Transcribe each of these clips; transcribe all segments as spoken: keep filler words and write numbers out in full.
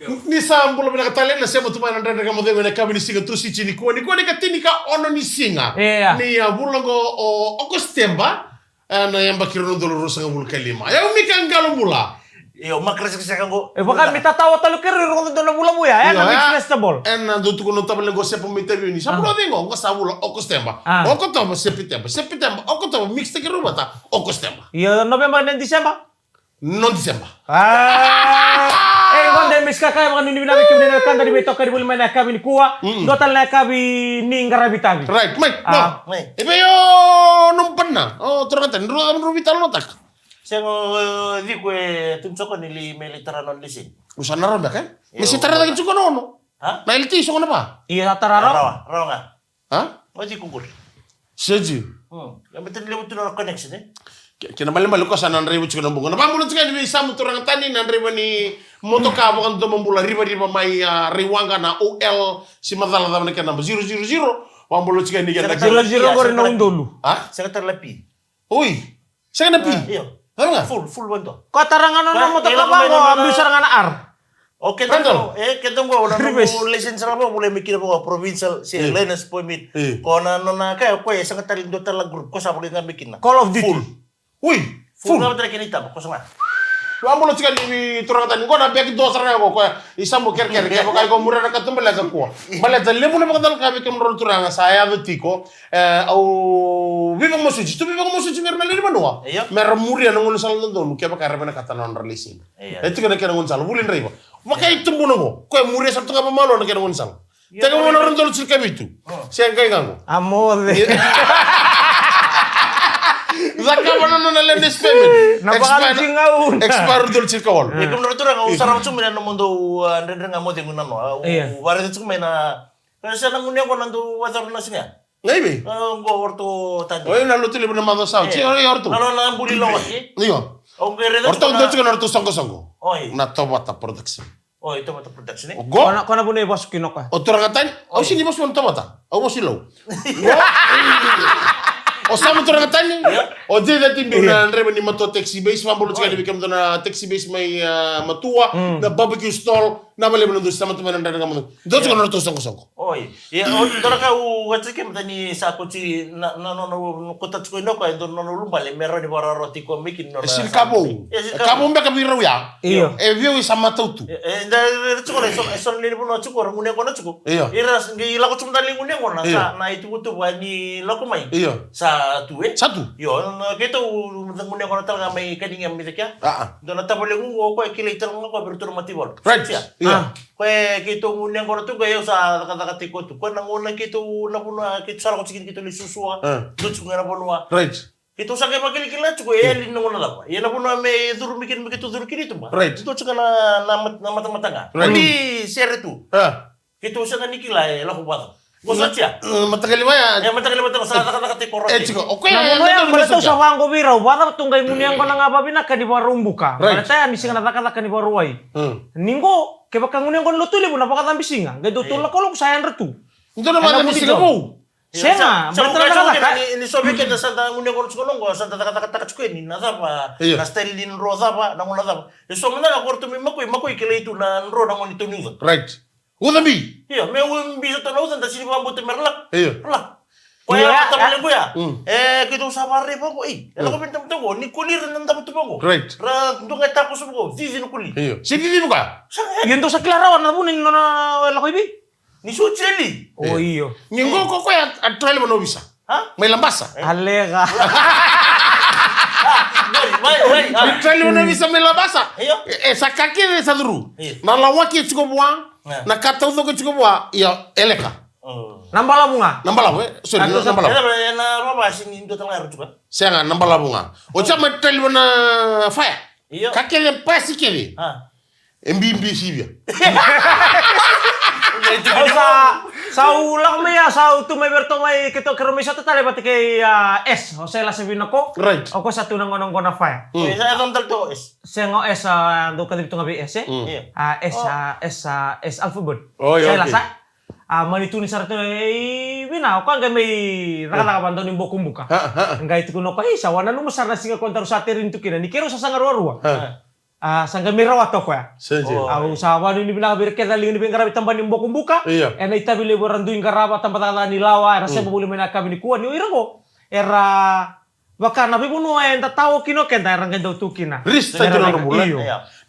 Ni sa bula vinaka tale, na sema tu mai na Dredre Ga Mo Cegu ena yakavi ni siga Tusiti nikua, nikua na ikatini ka ono ni siga. Ea. Ni a vula qo o Okositeba. Ena yabaki rua na udolu ruasagavulu ka lima. Io, Mika Qalobula. Io, Maka Rasikasika qo. E vaka me tatawa tale kere rogo dua na vula vou ya. Ena mix festival. Ena dou tukuna tavale qo Sepa mai Taveuni. Sa vula cei qo? Qo sa vula Okositeba. Okotova, Sepiteba. Sepiteba, Okotova, mix taki rau vata, Okositeba. Io, Noveba, na Diseba. No Diseba. E, qo de mix kaka, e vakanuinui vinaka vei kemuni na wekada ni veitokani voli mai na yakavi nikua. Dua tale na yakavi ni qaravi tavi. Right, mai, no. E vei o nomu pana, o turaga tani, rua, rua veitalanoataka. Sega, o Ciko e tu ni soko ni li me li tara nona lisini. Usa na rawa beka, e? Me se tara cake tiko na ono. Na L T soko na va. Ia, tara rawa. Rawa, rawa ga. A? O Ciko qori. Seji. Hmm. Ia, me tani levu tu na connection, e? Ke, kena malemale ko sa na draiva tiko na buga. Na vabula tiko yani vei Samu turaga tani na draiva ni motoka vakadomobula rivariva mai, a, Raiwaqa na O L, si macala cava na kena naba, zero zero zero. Vabula tiko yani kena zero zero qori na udolu. A? Sega tale la pi. Oi. Sega na pi. Io. Cava ga? Full, full vado. Ko tara ga na motoka vaqo, a biu sara ga na R. O keda qo, e, keda qo, na nomu license ra vou, vou lai mai kina vou provincial, se learner's permit. Ko na nona ka, ko e sega tale dua tale group, ko sa vou lai ga mai kina. Call of Duty. Full. Ui, full. Full ga tale kena itaba, ko sa ga. Vabula tiko ni turaga tani, qo na back door sara ga qo, ko ya, i Samu kerekere, kevaka iko muria na katubaleka kua. Baleta levu na vakadalaka vei kemudrau na turaga, sa yaco tiko, e, au veivakamasuti, tu veivakamasuti vei ira na lewe ni vanua. Io. Me ra muria na gaunisala dodonu, kevaka era vinakata na nodra license. Io. E tiko na kena gaunisala, vuli draiva. Vakaitubuna qo, ko e muria sara tu ga vakamalua na kena gaunisala. Io, teka mo na rua na udolu tinikavitu. Se qai ga qo. A moce. Cakava na nona learner's permit. Na expire, expire rua na udolu tinikawalu. E, kemudou na turaga, au sarava tiko mai na nomudou, a, Dredre Ga Mo Cegu na noa. Au varaica tiko mai na, na sa na gunu yaqona dou vakayacora na siga ya. Qai vei? A, qo o ratou tani. Oi, na Lotulevu na macawa sa oti. Io, io, o ratou. Na nona buli lawaki. Io. Au qai raica tiko na, o ratou dau tiko na ratou soqosoqo. Oi. Na Tovata Production. Oi, Tovata Production, e? O qo? Ko na, ko na vuna e vasu kina o koya. O turaga tani? Au sega ni vasu vua na Tovata. Au vasu i Lau. O Samu turaga tani? Io. O Jay Catibiu na draiva ni matua taxi base, vabula tiko yani vei kemudou na taxi base mai, a, Matua, na barbecue stall, na valevu na dou sa mata mai na Dredre Ga Mo Cegu. Dou tiko na ratou soqosoqo. Oi. Ia, o dua na ka au vacike mada ni sa koti na, na, na, na, na kota tiko ina o koya, e dua na nona ulubale, me rawa ni vakararawa tiko mai kina nona. E sini ka vou. E sini ka vou beka vei rau ya. Io. E vei au e sa matau tu. E, e, da, e, tiko na, e so, e so na lewe ni vanua tiko, ra gunu yaqona tiko. Io. Ira, i lako tiko mada na gunu yaqona, sa na ituvatuva ni lako mai. Io. Sa tu, e? Sa tu. Io, na, na, keitou, na gunu yaqona tale ga mai Kaniga mai cake ya. A, a. Dua na tavale qo, o koya kilai tale ga o koya vei iratou na mataivalu. Right. Io. A. Koya keitou gunu yaqona tu, koya au sa cakacakataki koya tu. Koya na gauna keitou na vanua, keitou sa lako tiko kina keitou lai suasua. A. Dua tiko ga na vanua. Right. Keitou sa qai vakilakila tiko, e yali na gauna cava. Ia na vanua me curu mai kina, me keitou curu kina i tuba. Right. Dua tiko ga na, na mat-, na matamata ga. Right. Ni sere tu. A. Keitou sega ni kila e lako vacava. Ko sa tia. E, matakali vaya. E, matakali vaya, sa cakacakataki koya. E, tiko. Okay, na vanua ya, baleta au sa vaqo vei rau, vacava tu qai gunu yaqona ga vavinaka ni Vakaraubuka. Right. Baleta ya ni sega na cakacaka ni Vakarauwai. Hmm. Ni qo, kevaka gunu yaqona Lotulevu na vakacabe siga, qai dua tolu na kaloko sa yadra tu. Dua na vakacabe siga vou. Sega, sa, sa, baleta na cakacaka. Ni, ni so vei keda sa da gunu yaqona tiko qo, sa da cakacakataka tiko yani, na cava, na style ni dro cava, na gauna cava. E so mada ga ko ratou mai Makoi, Makoi kilai tu na dro na gauna ni tau ni uca. Right. Uca bi. Io, me uca bi sa tau na uca, da sini vakabauta me ra lako. Io. Ra lako. Koya, e, tavale qo ya. Mm. E, keitou sa vakaraica vaqo, e, e lako vei na tamata qo, ni koli ira na davo tu vaqo. Right. Ra dua ga e takoso vaqo, cici na koli. Io. Se cici vaqo. Sa, e. Ia dou sa kila rawa na vuna ni nona lako i vei? Ni so jeli. O, io. Ni qo ko koya a driver na ovisa. Ha? Mai Labasa. A leqa. Ni driver na ovisa mai Labasa. Io. E, e sa ka kece sa curu. Io. Na lawaki e tiko vua. E. Na ka taucoko e tiko vua. Io, e leqa. O. Na balavu ga. Na balavu, e? Sorry, na balavu. E, na vavasi ni dua tale ga era tuka. Sega, na balavu ga. O sa mai driver na fire. Io. Ka kece pasi kece. A. E bibi sivia. Au sa, sa u lako mai ya, sa u tu mai vei iratou mai keitou keirau mai sota tale vata kei, a, S, o Sailasa Vinako. Right. O koya sa tu na gauna qo na fire. Mm. E, sa yaco tale tu o S. Sega o S, a, dou kacivi tu ga vei S, e? Mm. Io. A, S, a, S, a, S alphabet. O, io, Sailasa. Okay. A, mani tu ni sara tu, e, i vina, o koya qai mai cakacaka va dau ni bokobuka. A, a. Qai tukuna o koya, e, sa wananuma sara na siga ko daru sa terini tu kina, ni keirau sa saga ruarua. A. A, sa qai mai rawata o koya. Sega. Au sa vakanuinui vinaka vei ira kece na liga ni veiqaravi tabana ni Bokobuka. Io. Ena itavi levu era dui qarava, tabacakacaka ni lawa, era sema voli mai na yakavi nikua, ni o ira qo era vaka na veivanua eda tao kina o keda, era qai dau tu kina. Risk taki na nodra bula. Io.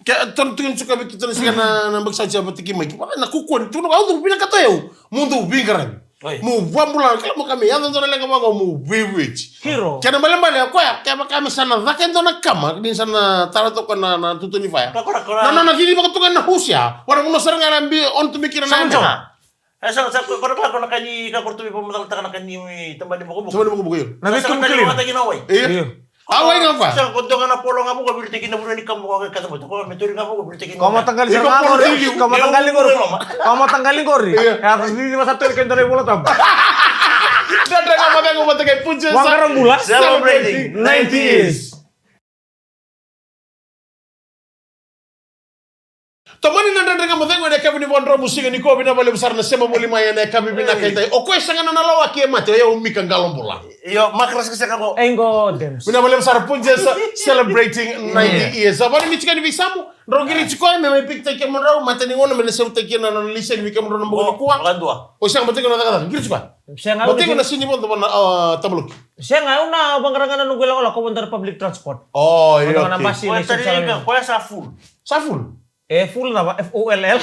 Ke tona tu kina tiko vei keitou na siga na, na baki sa oti a vata kei Mike. Vaka na kukua ni tu na au dau vinakata o yau. Mo dau veiqaravi. Oi. Mo vakabula, kila mo ka me yaco dua na leqa vaqo mo veivueti. Hero. Kena balebale o koya, kevaka me sa na caka e dua na kama, ni sa na tara toka na, na tutu ni faya. Ka kora, kora. Na, na, na cici vakatoka na hosi ya. Vara muno sara ga na bi, on tu me kira na yamena. E sa, sa, ko, ko na ka, ko na ka ni, ka kora tu me vakamacalataka na ka ni, tabana ni Bokobuka. Tabana ni Bokobuka, io. Na veikum clean. Sa na ka ni vakataki na wai. Io. Io. A wai ga va. Sa ko doga na polo ga mo ko virtaki na vuna ni kama ko ka ta mo ko me tori ga mo ko virtaki. Ko mataqali sa ga qori, ko mataqali qori. Ko mataqali qori. Io. Ya, sa sini masa tori kena tori bola tam. Dredre Ga Mo Cegu vata kei Punjas. Waqara bula. Celebrating ninety years. Tomani na Dredre Ga Mo Cegu ena yakavi ni vakadromu siga nikua, vinaka vakalevu sara na sema voli mai ena yakavi vinaka edai. O koya sega na lawa ke mate, o yau Mika Qalobula. Io, makra sega sega ko. Engo Dems. Vinaka vakalevu sara Punjas, celebrating ninety years. A vani ni tiko ni veisamu, drau qiri tiko me mai pikitaki kemudrau, mata ni gauna me na sevutaki na nona liseni vei kemudrau na bogi nikua. Vakadua. O sega matiko na cakacaka, qiri tiko. Sega, au matiko na sini vodo vana, a, tabaloki. Sega, au na vaqara ga na noqu ilakolako vodo na public transport. O, io, okay. Koya tari ga, koya sa full. Sa full? E full cava, F O L L.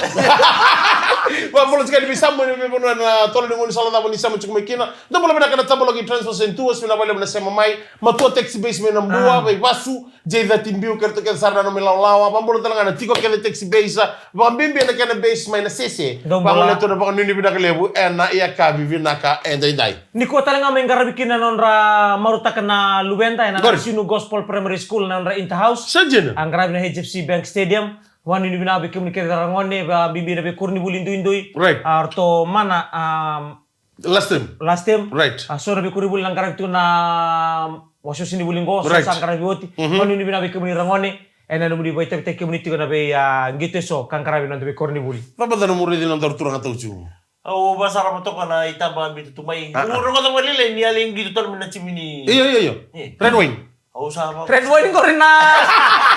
Vakabula tiko ni veisamu, ni veivanua na tolo ni gaunisala cava ni samu tiko mai kina. Dou bula vinaka na tabaloki Transport and Tours, vinaka vakalevu na sema mai. Matua Taxi Base mai Nabua, vei Vasu. J thirty Biu, kei ratou kece sara na nomu ilawalawa, vakabula tale ga na tiko kece Taxi Base, vakabibi na kena base mai Nasese. Dou bula. Vakagole tu na vakanuinui vinaka levu ena yakavi vinaka edaidai. Nikua tale ga mai qaravi kina na nodra marautaka na luveda ena Nasinu Gospel Primary School na nodra Inter House. Sa dina. A qaravi na H F C Bank Stadium. Vakanuinui vinaka vei kemuni kece ragone, vakabibi na veikoronivuli duidui. Right. A ratou mana, a, Last time. Last time. Right. A so na veikoronivuli na qaravi tu na wasiwasi ni vuli qo, so sa qaravi oti. Vakanuinui vinaka vei kemuni ragone, ena nomuni vakaitavitaki kemuni tiko na vei, a, qito eso ka qaravi na noda veikoronivuli. Cava na nomu raici na nodaru turaga tautiu? Au vakasarava toka na itaba bitu tu mai. Au rogoca vakalailai ni a lai qito tale mai na timi ni. Io, io, io. Red Wine. Au sa va. Red Wine qori na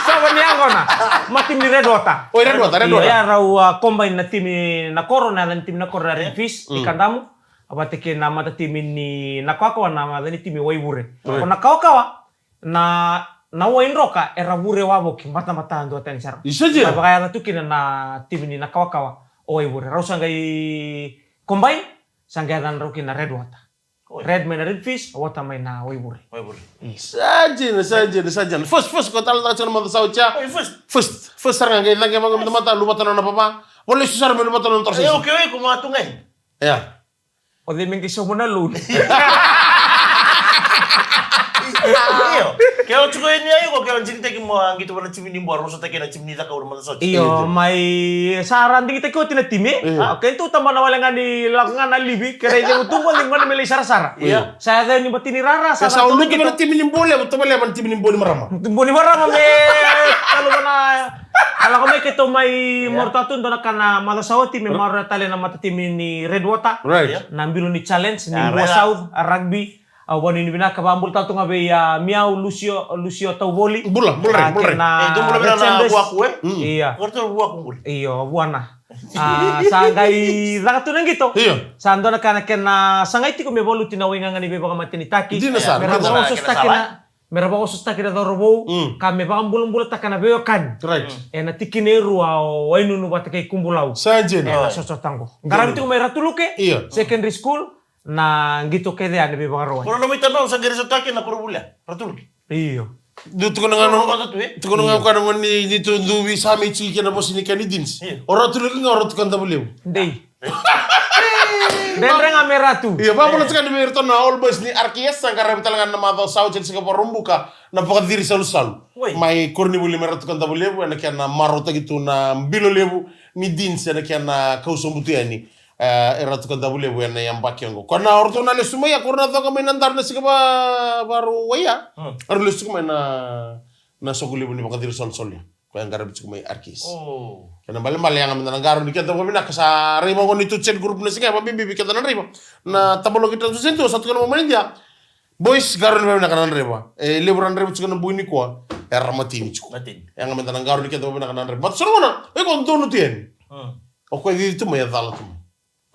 sava ni yaqona. Ma timi ni Red Water. Oi, Red Water, Red Water. Ia, rau, a, combine na timi na koro, na yaca ni timi na koro na Red Fish, i Kadamu. A vata kei na mata timi ni Nakawakawa, na yaca ni timi Waivure. O Nakawakawa, na, na Waidroka, era vure wavoki, batabata duatani sara. Isa dina. Sa vakayaca tu kina na timi ni Nakawakawa o Waivure. Rau sa qai combine, sa qai yacadrau kina Red Water. Red mai na Red Fish, Water mai na Waivure. Waivure. Sa dina, sa dina, sa dina. First, first, ko tala taka tiko na macawa sa oti ya. Oi, first. First, first sara ga, qai caqe vaqo me da mata, luvata na nona vava. Vole su sara me luvata na nona toro sa. E, okay, oi, ko ma tu qai. Ia. O cei me qai sauma na loan? Io. Ke o tiko yani ai ko, ke o digitaki mo a qito vana timi ni Bua, rau sotaki na timi ni Cakaudrove. Io, mai sa ra digitaki oti na timi. Io. A, keitou tabana wale ga ni lako ga na livi, ke ra icegu tu qo, cegu ga na me lai sarasara. Io. Sa yaco ni bati ni rara, sa ra lutu na timi ni Bua levu, tovolea vana timi ni Bua ni marama. Bua ni marama me, kalo vana, a lako mai keitou mai maroroi tu dua na ka na macawa sa oti, me maroroya tale na mata timi ni Red Water. Right. Na bilo ni challenge, ni Bua South, a rugby. Au vakanuinui vinaka, vakabula tale tu ga vei, a, Miau Lucio, Lucio Tauvoli. Bula, bula rai, bula rai. E, dou bula vei na vuaku, e? Ia. Vuaku bula. Io, vuana. A, sa qai caka tu na qito. Io. Sa dua na ka na kena sagai tiko me valuti na waigaga ni veivakamatenitaki. Dina sara. Me ra vakaososotaki na, me ra vakaososotaki na cauravou. Ka me vakabulabulataka na veiwekani. Right. Ena tikina e rua o Wainunu vata kei Kubulau. Sa dina. Ena sotasota qo. Qaravi tiko mai Ratu Luke. Io. Secondary school. Na qito kece ya ni veivakarau. Ko na nomu itabau sa qai resotaki na koronivuli ya, Ratu Luke. Io. Dou tukuna ga na, tukuna ga ko na gone ni, ni tu duvi sa mai tiki kena vosa ni ka ni Deans. Io. O Ratu Luke ga o Ratu Kadavulevu. Dei. Dredre ga me Ratu. Io, vakabula tiko ni vei iratou na All Boys ni R K S, sa qaravi tale ga na macawa sa oti ena siga Vakaraubuka na vakaciri salusalu. Oi. Mai koronivuli mai Ratu Kadavulevu, ena kena marautaki tu na bilo levu ni Deans, ena kena kau sobu tu yani. E, e Ratu Kadavulevu ena yabaki oqo. Ko na o ratou na lesu mai, a ko ra na coka mai na daru na siga va, Vakarauwai ya. Hmm. A rau lesu tiko mai na, na soqo levu ni vakaciri salusalu ya. Ko ya qaravi tiko mai R K S. Oh. Kena balebale yaga me da na qarauni keda vakavinaka, sa rai vaqo ni tu chat group na siga ya, vakabibi vei keda na draiva. Na tabaloki transition tu, sa tukuna mai na India. Boys, qarauni vakavinaka na draiva. E levu ra draiva tiko na bogi nikua. Era mateni tiko. Mateni. E ga me da na qarauni keda vakavinaka na draiva. Baleta so na gauna, o iko donu tu yani. Mm. O koya cici tu mai e cala tu mai.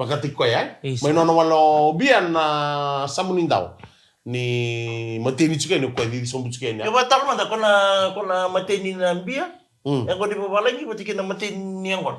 Vakataki koya, e? Isa. Mai nona wale o Bia na samu ni dau. Ni mateni tiko yani, o koya cici sobu tiko yani. Ke vakataro mada, ko na, ko na mateni na Bia. Mm. Yaqona ni vavalagi, vata kei na mateni ni yaqona.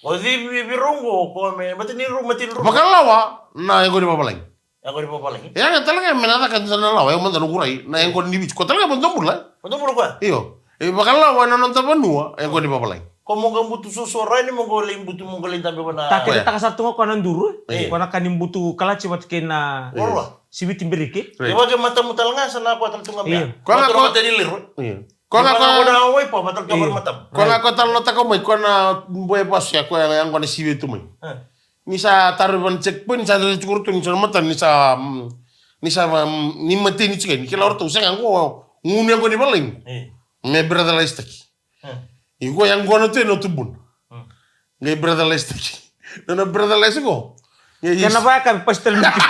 O cici vei rau qo, ko me, mateni rau, mateni rau. Vakalawa na yaqona ni vavalagi. Yaqona ni vavalagi. E yaga tale ga me na caka dua na lawa, e mada na kurai, na yaqona ni Viti. Ko tale ga mo dou bula. Mo dou bula koya? Io. E vakalawa na noda vanua, yaqona ni vavalagi. Ko mo qai butu soso rani, mo qai lai butu, mo qai lai dabe vana. Ta kete taka sara tu ga ko na duru. Io. Ko na ka ni butu kalachi vata kei na Io. Siviti biriki. Right. E vaka matamu tale ga, sa na ko tale tu ga mea. Io. Ko na ko tale liro. Io. Ko na ko na waipa, vata tale tu ga matamu. Ko na ko tale na taka mai, ko na boy pasu ya, ko ya yaqona sivi tu mai. Eh. Ni sa taro i vana checkpoint, ni sa taro i tukuru tu, ni sa mata, ni sa, mm, ni sa, mm, ni mateni tiko, ni kila o ratou sega qo, gunu yaqona ni vavalagi. Eh. Me brotherless taki. Eh. Iko yaqona tu e na tubuna. Hmm. Qai brotherless taki. Nona brotherless qo. Qai kena vaya ka pastor miki.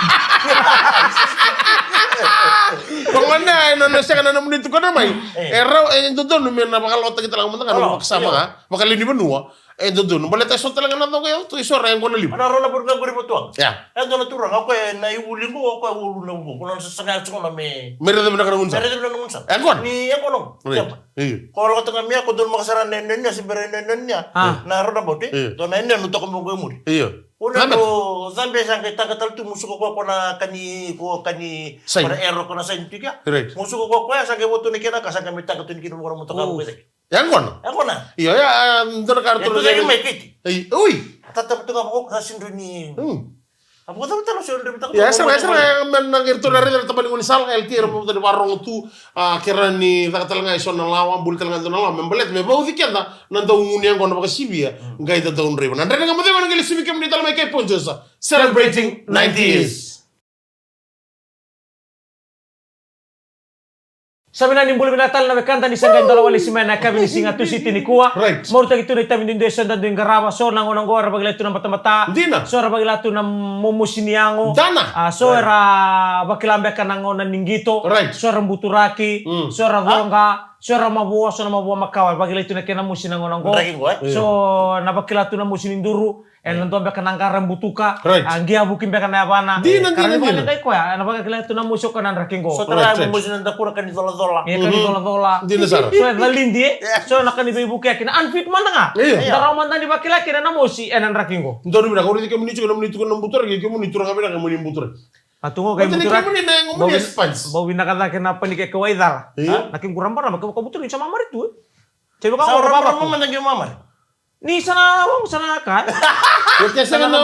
Ko gona e nona sega na nomuni tukuna mai. Eh. E rau, e dodonu me na vakalotaki tale ga mada ga na vakasama ga. Vakalewe ni vanua. E dodonu, baleta e so tale ga na coqa e yaco tu, e so ra yaqona levu. Ana rau na vuri ga qori vatuaga. Ya. E dua na turaga, o koya na iuli qo, o koya ulu na uqo. Ko na sasaga e so na me. Me raica vinaka na gunu sala. Me raica vinaka na gunu sala. Yaqona. Ni yaqona. Right. Io. Ko lako toka mea, ko donu maka sara na, na, na, sibera na, na, na. Ah. Na roundabout, e? Io. Dua na, na, nu toka mo qo e muri. Io. Ko na ko, cabe sa qai taka tale tu musuka ko, ko na kani, ko kani, sign. Ko na arrow, ko na sign tu kea. Right. Musuka ko, ko ya sa qai votu ni kena ka sa qai me taka tu ni kina mo ko na motoka ko e cake. Yaqona? Yaqona. Io, ya, a, dua na ka ratou na cake mai Viti. Ei, ui. Tata tu ga ko sa sindro ni. Hmm. A vakacava tale o se o dre mataka. Ia, e sara, e sara, e, me na qai ratou na raica na tabana ni gaunisala, L T A, era vakacava ni varogo tu, a, ke ra ni caka tale ga e so na lawa, buli tale ga e dua na lawa, me baleta, me vauci keda, na dau gunu yaqona vakasivia, mm, qai da dau draiva. Na Dredre Ga Mo Cegu, na qai lai sivi kemuni tale mai kei Ponchosa. Celebrating ninety years. Sa vinaka ni bula vinaka tale na wekada ni sa qai dola walesi mai na yakavi ni siga Tusiti nikua. Right. Marautaki tu na itavi duidui e so da dui qarava, so na gauna qo era vakila tu na batabata. Dina. So era vakila tu na momosi ni yago. Dana. A, so era vakila beka na gauna ni qito. Right. So era buturaki. Mm. So era coqa. So era mavoa, so na mavoa makawa. Vakila tu na kena mosi na gauna qo. Draki qo, e? So na vakila tu na mosi ni duru. Ena dua beka na qara butuka. Right. A, qia vuki beka na yavana. Dina, dina, dina. Ka ra ni vale qai koya, ena vakila tu na mosi o koya na draki qo. So tara mosi na dakura ka ni colacola. E, ka ni colacola. Dina sara. So e calidi, e. So na ka ni veivukiyaki na unfit mada ga. Io. Da rawa mada ni vakila kina na mosi ena draki qo. Donu vinaka, au raici kemuni tiko, nomuni tiko na buturaki, kemuni turaga vinaka, kemuni buturaki. A tu qo kai buturaki. Bau vinaka cake na panike kau a icala. Io. Na kegu rabaraba, kevaka buturaki sa mamari tu, e. Kevaka sa mamari tu. Ni sa na, sa na ka, e? Ke sega na,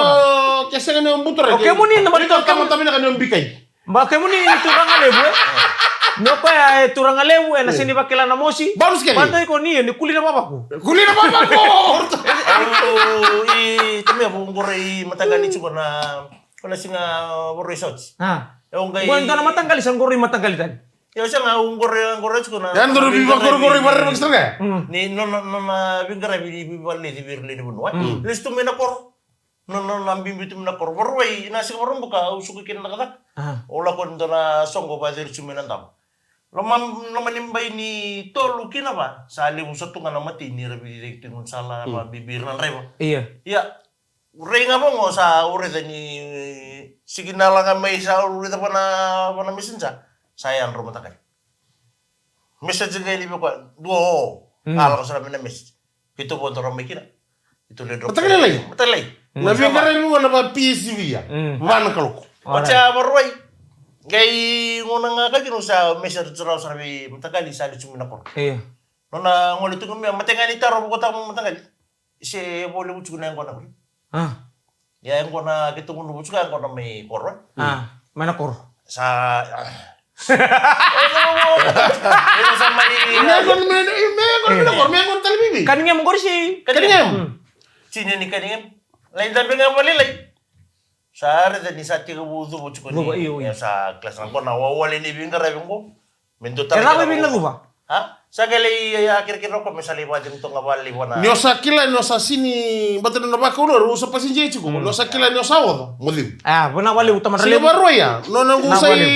ke sega na buturaki. O kemuni na mata, o kemuni na bikai. Ba kemuni ni turaga levu, e? Ni o koya e turaga levu, e na sega ni vakila na mosi. Ba muskeli. Ba dai ko ni, ni kuli na vavaku. Kuli na vavaku. Au, i, tamia vo qori mataqali tiko na, ko na siga vo resort. A. E o qai. Qo e dua na mataqali, sa qori mataqali tani. Io, sa ga au qori, qori tiko na. Ia, dua na veivakaroroi, vakarorogi sara ga. Mm. Ni nona, nona veiqaravi ni veivalenici vei ira lewe ni vanua. Mm. Lesu tu mai na koro. Nona, nona biubiu tu mai na koro. Vakarua, na siga Vakaraubuka, au suka kina na cakacaka. A. Au lako ni dua na soqo vaceri tu mai na dama. Loma, loma ni bai ni tolu kina va. Sa levu sa tu ga na mateni ni ra veiciciyaki tu i gaunisala, mm, vabibi ira na draiva. Ia. Ia. Rai ga vaqo sa u raica ni sikinala ga mai sa u raica vana, vana messenger. Sa yadra mataqali. Message ga yani vei koya, dua o. Mm. Ka lako sara mai na message. Keitou vo dora mai kina. Keitou lai dro. Mataqali lai. Mataqali lai. Mm. Na veiqaravi vua na va P S V ya. Mm. Va na kaloko. Oti a varuai. Qai gauna ga ka kina sa message rawa sara vei mataqali sa liu tu mai na koro. Io. Nona gole tu ga mai, mataqali taro vokotaka mai mataqali. Se vo levu tiko na yaqona qori. A. Ia yaqona keitou gunuva tiko yaqona mai koro. A, mai na koro. Sa, a. Ena sa mai. Me yaqona mai, me yaqona mai na koro, me yaqona tale mai. Kanigem qori se. Kanigem. Kanigem. Mm. Tini ni kanigem. Lai dabe ga vakalailai. Sa raica ni sa tekivu cuva tiko ni. Cuva, io, io. Ia sa kila sa qo na wawale ni veiqaravi qo. Me dua tale. E cava vei na cuva? Ha? Sa qai lai, a, kerekere o koya me sa lai vakacegu toka ga vale vua na. Ni o sa kila ni o sa sini, bata na vakaulua, o sa passenger tiko. Mm. Ni o sa kila ni o sa oca, mo cegu. A, vua na vale uta madra. Sega ni levu. Vakarua ya, nona qu na sai vale.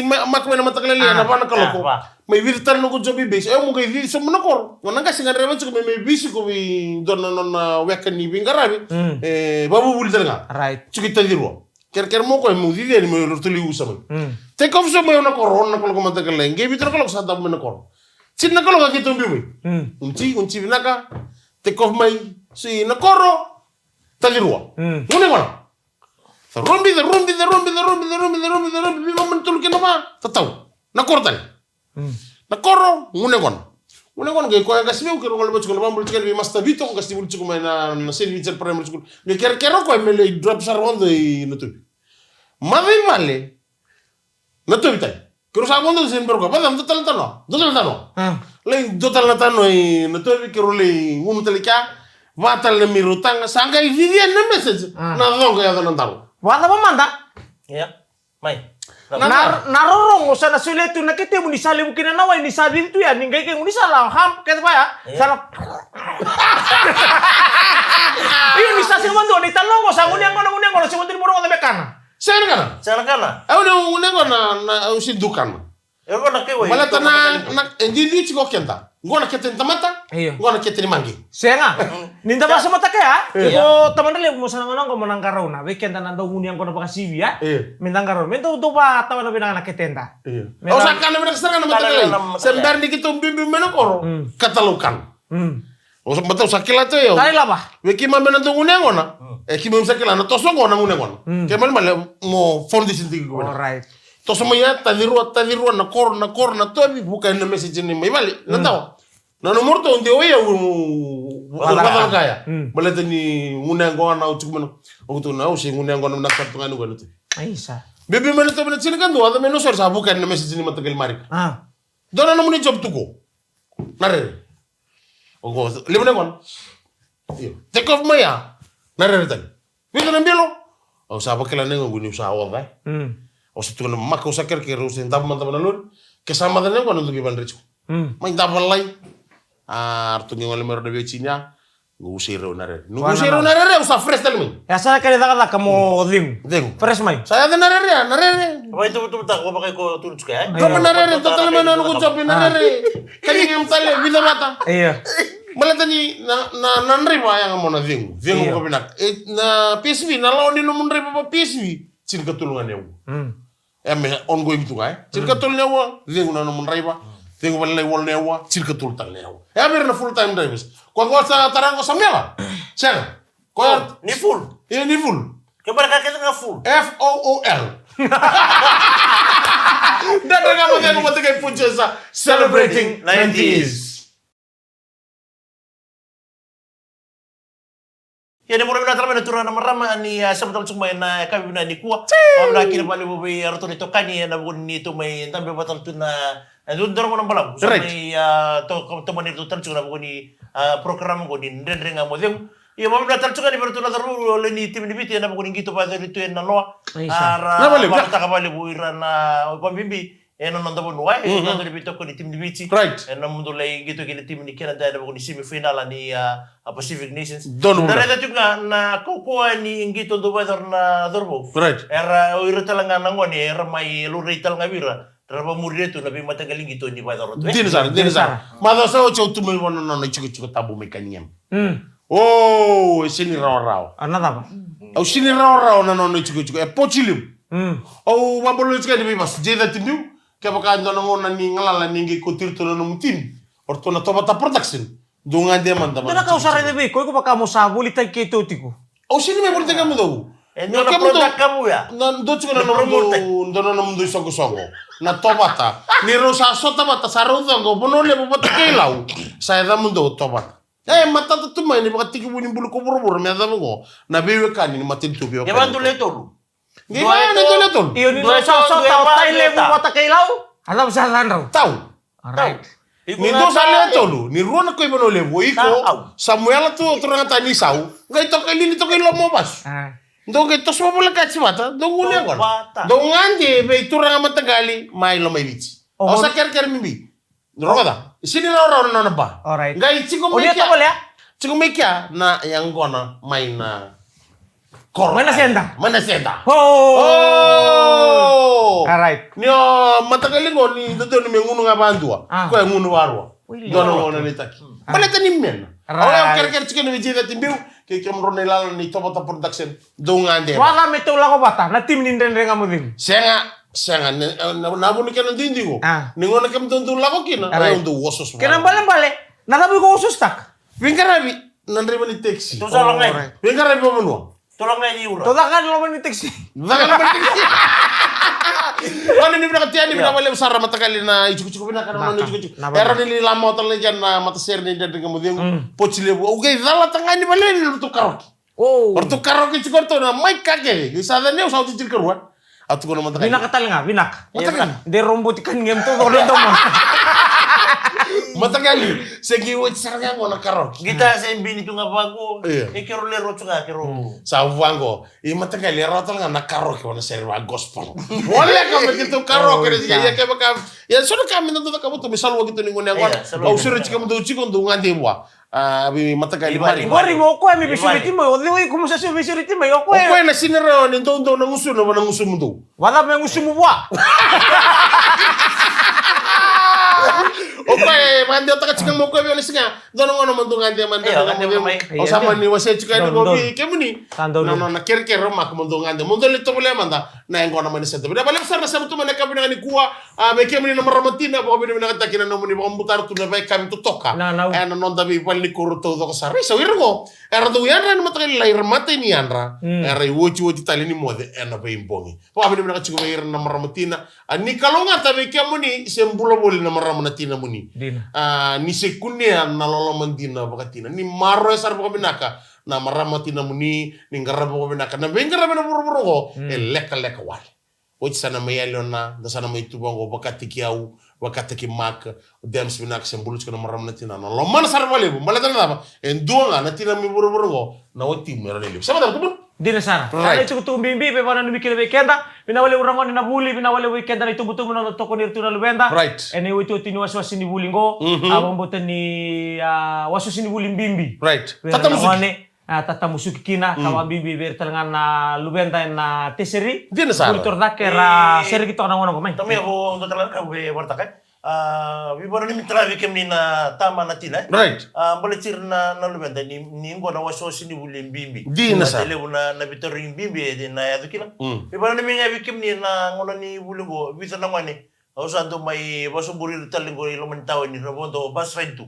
Ma-, maka mai na mataka lailai, a, na va na kaloko. A, va. Mai vica tale noqu job i base. E, mo qai cici sobu mai na koro. Qo na qase ga draiva tiko me, me veisiko vei dua na nona weka ni veiqaravi. Mm. E, vavuvuli tale ga. Right. Tiko i Tacirua. Kerekere mai o koya, meu cici yani, meu ratou lai usa mai. Mm. Take off sobu mai na koro, ono na kaloko mataka lailai. Qai vitu na kaloko sa dabe mai na koro. Tini na kaloko keitou biu mai. Mm. Unti, unti vinaka. Take off mai, si na koro. Tacirua. Mm. Gunu yaqona. Carobi, carobi, carobi, carobi, carobi, carobi, carobi, vei mamani tolu kei na va, tatau. Na koro tale. Mm. Na koro, gunu yaqona. Gunu yaqona qai koya qase vei au, keirau gole vata tiko na vabula tiko yani vei Master Vito, qase ni vuli tiko mai na, na Saint Vincent Primary School. Me kerekere o koya me lai drop sara vado i Natovi. Macawa i vale, Natovi tale. Keirau sa vodo se ni bera o koya. Vacava, dua tale na tanoa? Dua tale na tanoa. Mm. Lai dua tale na tanoa i Natovi, keirau lai gunu tale kea. Va tale na meirau taga, sa qai cici yani na message. Mm. Na coqa yaco na dalo. Vacava mada? Ia. Mai. Na, na rorogo sa na solia tu na ketemu ni sa levu kina na wai ni sa cici tu ya, ni qai kegu ni sa la ham, kece vaya. Ia. Sa na. Io, ni sa sega mada ni talogo, sa gunu yaqona, gunu yaqona, sega mada ni mo rogoca me kana. Sega na kana. Sega na kana. Au na gunu yaqona, na, au si dukana. E, gona ke wai. Baleta na, na, e didi tiko keda. Gona kete ni tamata. Io. Gona kete ni maqi. Sega. Ni da vakasamataka ya. Io. Iko tamada levu mo sa na gona qo mo na qarauna. Vei keda na dau gunu yaqona vakasivi, a? Io. Me da qarauna. Me dau, dau vakatawana vinaka na keteda. Io. Au sa kana vinaka sara ga na mataka lailai. Se bera ni keitou biubiu mai na koro. Mm. Ka talau kana. Mm. O sa, matau sa kila tu e au. Tale lava. Vei keimami na dau gunu yaqona. Mm. E keimami sa kila na toso qo na gunu yaqona. Mm. Keimami male mo foundation tiko qo. Alright. Toso mai ya, Tacirua, Tacirua, na koro, na koro, Natovi, vuka na message ni mai vale, na dawa. Na nomu ratou de o ya, u, u, u, vacalaka ya. Mm. Baleta ni gunu yaqona, au tiko mai na, au tu na, au se gunu yaqona, na koro tu ga ni qo na Natovi. Aisa. Bibi mai na Natovi na tini ka dua, a ta mai na sori sa vuka na message ni mataqali Marika. A. Dua na nomuni job tu qo. Na rere. O qo, levu na yaqona. Io. Take off mai ya. Na rere tale. Vica na bilo. Au sa vakila na yaqona qo niu sa oca, e. Mm. Au sa tukuna maka, au sa kerekere, au sa dava mada va na lori. Ke sa maca na yaqona, au dau qai vadre tiko. Mm. Mai dava lai. A, ratou qai gole mai rau na veitini ya. Qu usei rau na rere. Qu usei rau na rere, au sa fresh tale mai. E sa na kena cakacaka mo cegu. Cegu. Fresh mai. Sa yaco na rere, na rere. Vai tuvatuvataka, vaka iko tukuna tiko, e? Drop na rere, dua tale mai na noqu job na rere. Kani gemu tale, vica vata. Io. Baleta ni na, na, na draiva yaga mo na cegu. Cegu vakavinaka. E, na P S V, na lawa ni nomu draiva va P S V. Tinikatolu ga na aua. Mm. E me ongoing tu ga, e. Tinikatolu na aua, cegu na nomu draiva. Cegu valelailai walu na aua, tinikatolu tale na aua. E a vei ira na full time drivers. Ko qo sa tara qo Samuela. Sega. Ko ni full. E ni full. Ke bara ka kece ga full. F O O L. Dada ga mo cegu mo tekai punchesa. Celebrating nineties. Ia ni bula vinaka tale mai na turaga na marama ni, a, sema tale tiko mai na yakavi vinaka nikua. Vakavinavinaka kina vakalevu vei iratou na itokani ena vuku ni tou mai dabe vata tale tu na, e, dua na drau na balavu. Sa mai, a, to, tomani iratou tale tiko na vuku ni, a, program qo ni Dredre Ga Mo Cegu. Ia vakavinavinaka tale tiko ga ni vei iratou na cauravou lewe ni timi ni Viti ena vuku ni qito vakayacori tu ena noa. A ra vakavinavinaka vakalevu ira na vakabibi. Ena noda vanua, e, na noda veitokoni timi ni Viti. Right. Ena mudu lai qito kina timi ni Canada, ena vuku ni semi final ni, a, a Pacific Nations. Donu. Da raica tiko ga na kaukaua ni qito dau vakayacora na cauravou. Right. Era, o ira tale ga na gone, era mai laurai tale ga vei ira. Ra vakamuria tu na veimataqali qito ni vakayacora tu, e. Dina sara, dina sara. Macawa sa oti au tu mai vua na nona itikotiko tabu mai Cunningham. Mm. O, e sini rawarawa. A na cava? Au sini rawarawa na nona itikotiko. E poti levu. Mm. Au vabolo tiko yani vei vasu. J thirty Biu, kevaka e dua na gauna ni galala ni qai kauti iratou na nomu timi. O ratou na Tovata Production. Dou gade mada. Dua na ka au sa raica vei iko, iko vaka mo sa volitaki keitou tiko. Au sini mai volitaki kemudou. E dua na product ka vu ya. Na dua tiko na nomudou, dua na nomudou isoqosoqo. Na Tovata. Ni rau sa sota vata, sa rau coqa, Vanua Levu vata kei Lau. Sa yacamudou Tovata. E matata tu mai ni vakatekivu ni buli ko vuravura me yacova oqo na veiwekani ni matanitu veiwekani. Dua e tolu. Dua e tolu. Io, ni dua sa sota o Tai Levu vata kei Lau. A cava sa cadrau? Tau. Alright. Ni dua sa lewe tolu, ni rua na koi Vanua Levu, o iko, Samuela tu, turaga ta ni Sau, qai toka i lili, toka i loma o vasu. Dou qai toso volekati vata, dou gunu yaqona. Dou gade vei turaga mataqali mai Lomaiviti. Au sa kerekere bibi. Rogoca. Sini rawarawa na nona ba. Alright. Qai tiko mai kea. Tiko mai kea na yaqona mai na koro. Mai na seda. Mai na seda. Oh. Alright. Ni o mataqali qo ni dodonu me gunu ga vadua. Ko e gunu varua. Dua na gauna ni taki. Baleta ni mena. Au ya kerekere tiko ni vijay that biu. Kei kemudrou na ilala ni Tobata Production. Dou gade. Vaka me tou lako vata na timi ni Dredre Ga Mo Cegu. Sega, sega. Na vuni kena duidui qo. Ni gauna kemudou dou lako kina, au dou ososo. Kena balebale. Na cava iko ososotaka? Veiqaravi na draiva ni taxi. Tou sa lako ga. Veiqaravi vavanua. Tou lako ga ni ura. Tou caka ga ni loma ni taxi. Caka loma ni taxi. Vani ni vinaka tia ni vinaka valevu sara matakali na itikotiko vinaka na nona itikotiko. Era ni lilama o tala na matasere ni Dredre Ga Mo Cegu. Poti levu. Au qai calata ga ni vale ni ratou karoki. Ratou karoki tiko ratou na mai ka kece. Sa cani au sa oti tiko karua. A tukuna matakali. Vinaka tale ga, vinaka. Matakali. De roboti kani gemu taucoko na domo. Matakali. Se ki oti sara ga qo na karoki. Gita se bini tu ga vaqo. E kero lero tu ga kero. Sa vaqo. I matakali e rawa tale ga na karoki wana sere va gospel. Oleka me kitou karoki na ia kevaka. Ia so na ka me dau caka votu me saluwa kitou ni gone yaqona. Au sere tiko me dau tiko dau gade vua. A vei matakali. Qori mo o koya me veisureti mai o cei o iko mo sa sio veisureti mai o koya. O koya na sinera ni doudou na gusuna va na gusumudou. Vacava me gusumu vua? O koya e vakadeotaka tiko mo koya vei o na siga. Dou na gona mo dou gade mada. Au sa mani wasea tiko yani ko vei kemuni. Na nona kerekere o maka mo dou gade mo dou le tovolea mada. Na yaqona mai na senta vina vale sara na sema tu mai na ka vinaka ni kua. A vei kemuni na marama tina vakavinavinakataki na nomuni vakabutara tu na veika ni totoka. Ena noda veivale ni koro taucoko sara. Isa o ira qo era dau yadra ena mataka lailai, ira matai ni yadra. Era iotioti tale ni moce ena veibogi. Vakavinavinaka tiko vei ira na marama tina. A ni kalougata vei kemuni se bula voli na marama na tinamuni. A ni se kunea na loloma dina vakatina. Ni maroroya sara vakavinaka na marama tinamuni, ni qaravi vakavinaka na veiqaravi na vuravura oqo. E lekaleka wale. Oti sa na mai yali o na, da sa na mai tu vaqo vakataki au, vakataki Mark, o Dems vinaka se bula tiko na marama na tina. Na lomana sara vakalevu, baleta na cava, e dua ga na tina mai vuravura oqo, na watimu e rawa ni levu. Sa vacava, tubu? Dina sara. Sa na itukutuku bibi, veivakananumi kina vei keda, vinaka vakalevu ragone na vuli, vinaka vakalevu vei keda na itubutubu na noda tokoni ira tu na luveda. Ena iotioti ni wasewase ni vuli oqo, a vakabauta ni wasewase ni vuli bibi. Tata Musuki. A tata Musuki kina ka vakabibi vei ira tale ga na luveda ena teseri. Dina sara. Vuli torocake era sereki toka na gauna oqo mai. Tamia vo dua tale ga ka vei varataka. A veivakananumi tale ga vei kemuni na tama na tina. A baleti ira na luveda ni oqo na wasewase ni vuli e bibi. Dina sara. Levu na veitarogi bibi ena yaco kina. Veivakananumi ga vei kemuni na gauna ni vuli oqo, vica na gone. Au sa dau mai vakasoburi ira tale oqo i loma ni tauni, ra vodo bus ride tu.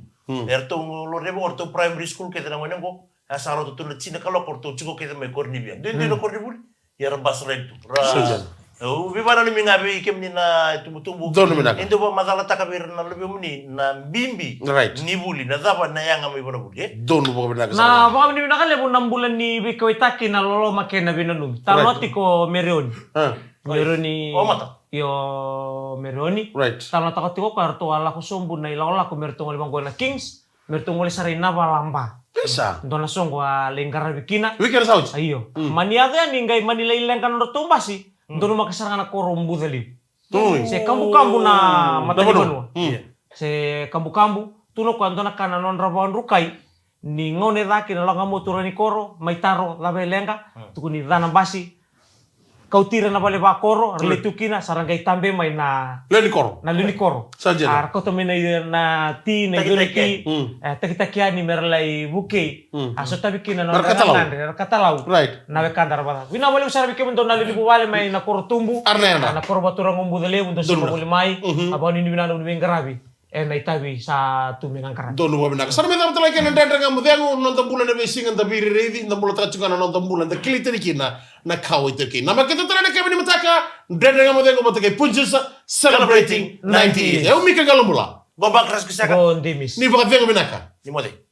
Eratou lori vaqo, eratou primary school kece na gone oqo. A sa rauta tu na tina kaloko, ratou tiko kece mai koronivuli. Duidui na koronivuli. Ia ra bus ride tu. Ra. Au veivakananumi ga vei kemuni na itubutubu. Donu vinaka. E dau vakamacalataka vei ira na luvemuni na bibi ni vuli, na cava na yaga mai vanavuli, e? Donu vakavinaka sara. Na vakavinavinaka levu na bula ni veikauwaitaki, na loloma kei na veinanumi. Talanoa tiko o Mereoni. Mereoni. Io, Mereoni. Talanoataka tiko o koya, eratou a lako sobu na ilakolako me ratou gole vaqo ena Kings. Me ratou gole sara i Navalaba. Isa. Dua na soqo a lai qaravi kina. Weekend sa oti? Io. Mani yaco yani qai mani lai leqa na nodratou basi. Donumaka sara ga na koro Bucalevu. Se kabukabu na matanivanua. Se kabukabu. Tukuna o koya dua na ka na nodra vakadrukai. Ni gauna e caka kina, lako ga mai turaga ni koro, mai taro cava e leqa. Tukuni ca na basi. Kauti ira na vale vakoro, ra lai tu kina, sa ra qai tabe mai na lewe ni koro. Na lewe ni koro. Sa dina. A ra kauta mai na, na ti, na ido ni ti. E takitaki yani me ra lai vukei. A sotavi kina na nodra gagadre, era katalau. Na wekada ra vacava. Vinaka vakalevu sara vei kemudou na lewe ni vuvale mai na koro tubu. A na koro vaturaga o Bucalevu, dou se vuli mai. A vakanuinui vinaka na nomuni veiqaravi. Ena itavi sa tu me qaqara. Donu vakavinaka. Sa na mai cava tale ga kina na Dredre Ga Mo Cegu, noda bula ena veisiga, da veiraici, da bulataka tiko ga na noda bula, da kilai tani kina na kawa iTaukei. Na makete tale na kevini mataka, Dredre Ga Mo Cegu vata kei Punjas, celebrating ninety years. E au Mika Qalobula. Vabakras Kuseka. Ni vakacegu vinaka. Ni moce.